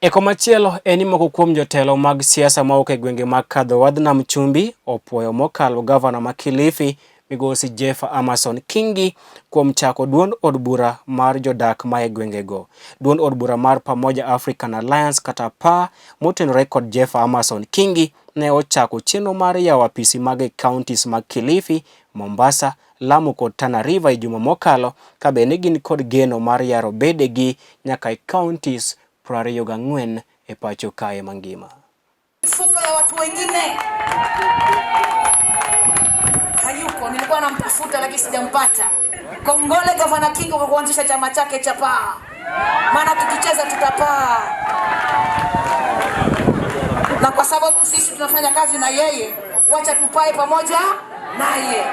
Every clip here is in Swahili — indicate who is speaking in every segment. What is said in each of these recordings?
Speaker 1: E komachielo en ni moko kuom jotelo mag siasa mawuok e gwenge mag kadho wadh nam chumbi opuoyo mokalo gavana ma Kilifi migosi Jeff Amason Kingi kuom chako duond od bura mar jodak ma e gwengego. Duond od bura mar Pamoja African Alliance kata PAA motenore kod Jeff Amason Kingi ne ochako chenro mar yawo apisi mag counties mag Kilifi, Mombasa, Lamu kod Tana River e juma mokalo ka bende gin kod geno mar yaro bedegi nyaka e counties 24 e pacho kae mangima.
Speaker 2: Mifuko ya watu wengine hayuko, nilikuwa namtafuta lakini sijampata. Kongole Gavana Kingi kwa kuanzisha chama chake cha PAA, maana tukicheza tutapaa, na kwa sababu sisi tunafanya kazi na yeye, wacha tupae pamoja naye,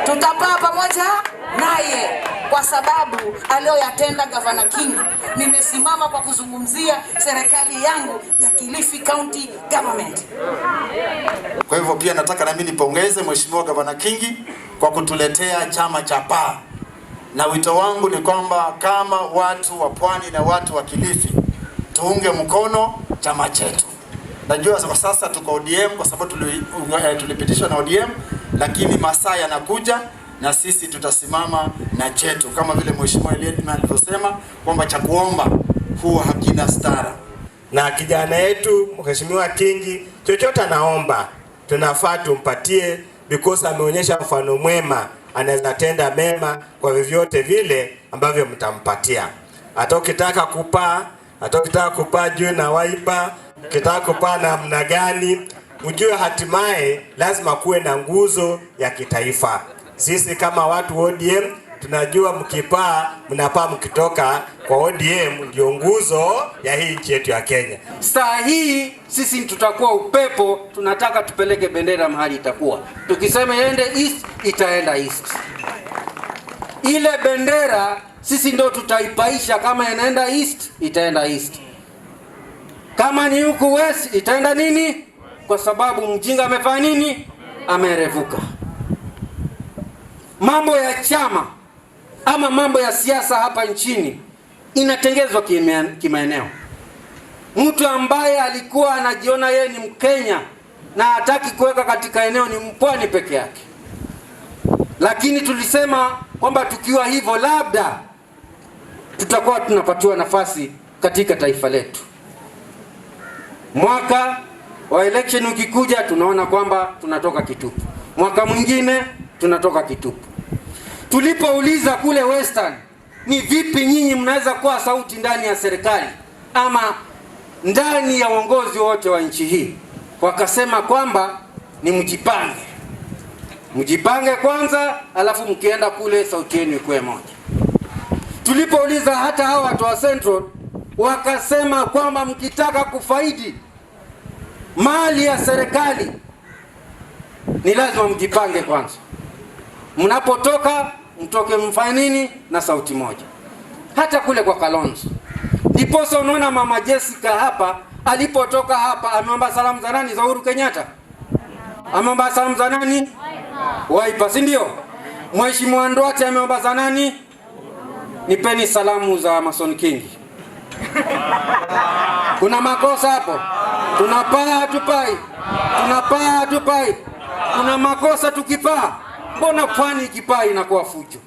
Speaker 2: tutapaa pamoja naye kwa sababu aliyoyatenda Gavana Kingi. Nimesimama kwa kuzungumzia serikali yangu ya Kilifi County Government.
Speaker 3: Kwa hivyo pia nataka nami nipongeze Mheshimiwa Gavana Kingi kwa kutuletea chama cha PAA, na wito wangu ni kwamba kama watu wa Pwani na watu wa Kilifi tuunge mkono chama chetu. Najua kwa sasa tuko ODM kwa sababu tulipitishwa na ODM, lakini masaa yanakuja na sisi tutasimama na chetu, kama vile Mheshimiwa Eliud alivyosema kwamba cha kuomba huwa hakina stara.
Speaker 4: Na kijana yetu Mheshimiwa Kingi, chochote anaomba tunafaa tumpatie, because ameonyesha mfano mwema, anaweza tenda mema kwa vyovyote vile ambavyo mtampatia. Hata ukitaka kupaa, hata ukitaka kupaa juu na Wiper, ukitaka kupaa namna gani, ujue hatimaye lazima kuwe na nguzo ya kitaifa. Sisi kama watu ODM tunajua mkipaa, mnapaa mkitoka kwa ODM, ndio nguzo ya hii nchi yetu ya Kenya.
Speaker 5: Saa hii sisi tutakuwa upepo, tunataka tupeleke bendera mahali itakuwa. Tukisema iende east, itaenda east. Ile bendera sisi ndio tutaipaisha. Kama inaenda east, itaenda east. Kama ni huku west, itaenda nini? Kwa sababu mjinga amefanya nini? Amerevuka. Mambo ya chama ama mambo ya siasa hapa nchini inatengezwa kimaeneo. Mtu ambaye alikuwa anajiona yeye ni Mkenya na hataki kuweka katika eneo ni mpwani peke yake, lakini tulisema kwamba tukiwa hivyo labda tutakuwa tunapatiwa nafasi katika taifa letu. Mwaka wa election ukikuja, tunaona kwamba tunatoka kitupu. Mwaka mwingine tunatoka kitupu. Tulipouliza kule Western, ni vipi nyinyi mnaweza kuwa sauti ndani ya serikali ama ndani ya uongozi wote wa nchi hii, wakasema kwamba ni mjipange, mjipange kwanza, alafu mkienda kule sauti yenu ikuwe moja. Tulipouliza hata hawa watu wa Central wakasema kwamba mkitaka kufaidi mali ya serikali ni lazima mjipange kwanza. Mnapotoka mtoke mfanye nini na sauti moja. Hata kule kwa Kalonzo, ndiposa unaona mama Jessica hapa alipotoka hapa ameomba salamu za nani? Za Uhuru Kenyatta. Ameomba salamu za nani? Wiper, si ndio? Mheshimiwa Nduati ameomba za nani? Nipeni salamu za Amason Kingi. Kuna makosa hapo? Tunapaa hatupai? Tunapaa hatupai? Kuna makosa tukipaa? Mbona pwani ikipaa inakuwa fujo?